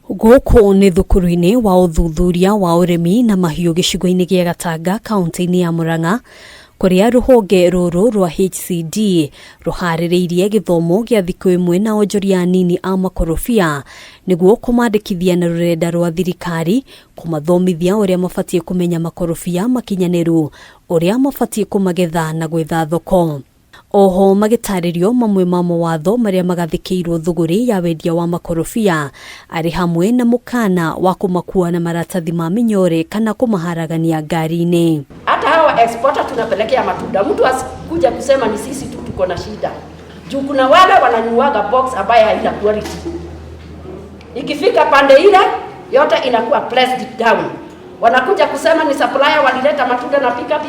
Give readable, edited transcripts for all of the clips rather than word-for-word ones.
Gũkũ nĩ thukuru-inĩ wa ũthuthuria wa ũrĩmi na mahiũ gĩcigo-inĩ gĩa Gatanga kaunti-inĩ ya Murang'a kũrĩa rũhonge rũrũ rwa HCD rũharĩrĩirie gĩthomo gĩa thikũ ĩmwe na onjoria anini a makorobia nĩguo kũmandĩkithia na rũrenda rwa thirikari, kũmathomithia ũrĩa mabatiĩ kũmenya makorobia makinyanĩru, ũrĩa mabatiĩ kũmagetha na gwetha thoko. Oho magĩtarĩrio mamwe ma mawatho marĩa magathĩkĩirwo thũgũrĩ ya wendia wa makorobia arĩ hamwe na mũkana wa kũmakua na maratathi ma mĩnyore kana kũmaharagania ngari-inĩ. Hata hawa exporter tunapelekea matunda, mtu asikuja kusema ni sisi tu tuko na shida juu kuna wale wananunuaga box ambaye haina quality. Ikifika pande ile yote inakuwa pressed down, wanakuja kusema ni supplier walileta matunda na pickup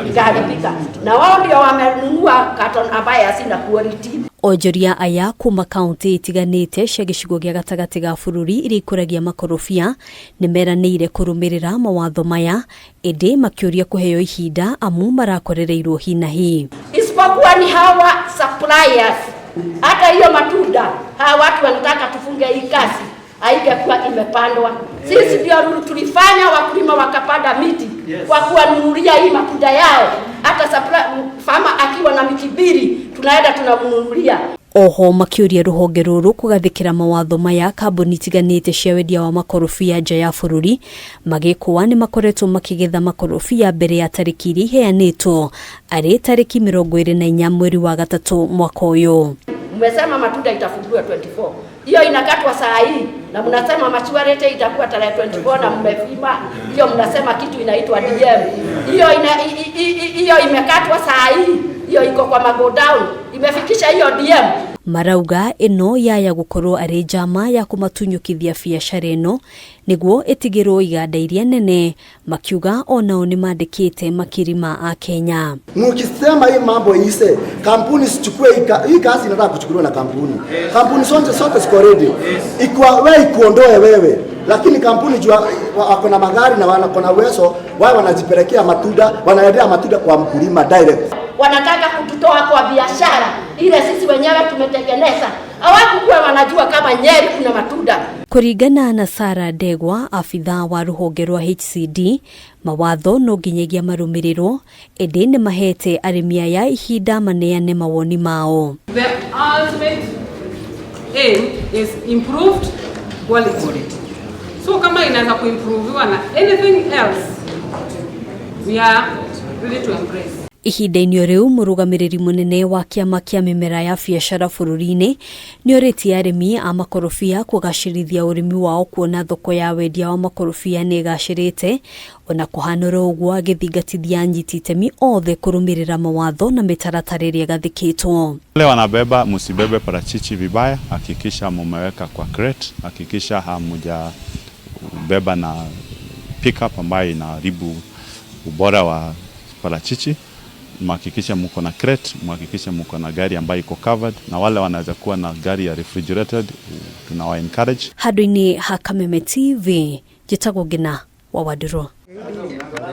ikaharibika, na wao ndio wamenunua carton ambaye hasina quality. Onjoria aya kuma kaunti itiganĩte cia gĩcigo gĩa gatagatĩ ga bũrũri iria ikũragia makorobia nĩ meranĩire kũrũmĩrĩra mawatho maya, ĩndĩ makĩũria kũheo ihinda amu marakorereirwo hi na hi. Isipokuwa ni hawa suppliers, hata hiyo matunda hawa watu wanataka tufunge hii kazi haingekuwa imepandwa. Sisi ndio tulifanya wakulima wakapanda miti kwa kuwanunulia hii matunda yao. Hata farmer akiwa na miti mbili tunaenda tunamnunulia. Oho makĩũria rũhonge rũrũ kũgathĩkĩra mawatho maya kambuni itiganĩte cia wendia wa makorobia nja ya bũrũri magĩkũa nĩ makoretwo makĩgetha makorobia mbere ya tarĩki iria iheanĩtwo arĩ tarĩki 24 mweri wa gatatũ mwaka ũyũ. Mmesema matunda itafunguliwa 24, hiyo inakatwa saa hii, na mnasema maturity itakuwa tarehe 24 na mmepima hiyo, mnasema kitu inaitwa DM hiyo ina, hiyo imekatwa saa hii, hiyo iko kwa magodown, imefikisha hiyo DM. Marauga ĩno yaya gũkorwo arĩ njama ya kũmatunyũkithia biacara ĩno nĩguo ĩtigĩrwo iganda iria nene, makiuga onao nĩ mandĩkĩte makiri ma akenya. Mkisema hii mambo ise, kampuni sichukue hii kazi inataka kuchukuliwa na kampuni. Kampuni zote zote ziko ready. Ikiwa wewe ikuondoe wewe, lakini kampuni jua wako na magari na wako na uwezo, wao wanajipelekea matunda, wanaletea matunda kwa mkulima direct. Wanataka kututoa kwa biashara ile sisi wenyewe tumetengeneza. Hawakukuwa wanajua kama Nyeri kuna matunda. Kũringana na Sara Ndegwa, abithaa wa rũhonge rwa HCD, mawatho no nginyagia marũmĩrĩrwo, ĩndĩ nĩ mahete arĩmi aya ihinda maneane mawoni mao. The ultimate aim is improved quality. So kama inaweza kuimproviwa na anything else, we are ready to embrace. Ihinda-inĩ o rĩu, mũrũgamĩrĩri mũnene wa kĩama kĩa mĩmera ya biacara bũrũri-inĩ nĩ orĩtie arĩmi a makorobia kũgacĩrithia ũrĩmi wao kuona thoko ya wendia wa makorobia nĩ ĩgacĩrĩte, ona kũhana oro ũguo agĩthingatithia anyiti itemi othe kũrũmĩrĩra mawatho na mĩtaratara ĩrĩa ĩgathĩkĩtwo. Wale wanabeba, msibebe parachichi vibaya, hakikisha mumeweka kwa crate, hakikisha hamujabeba na pickup ambayo inaharibu ubora wa parachichi. Mhakikishe muko na crate, mhakikishe muko na gari ambayo iko covered, na wale wanaweza kuwa na gari ya refrigerated tunawa encourage. Handũ-inĩ ha Kameme TV, njĩtagwo Ngina wa Wandirũ.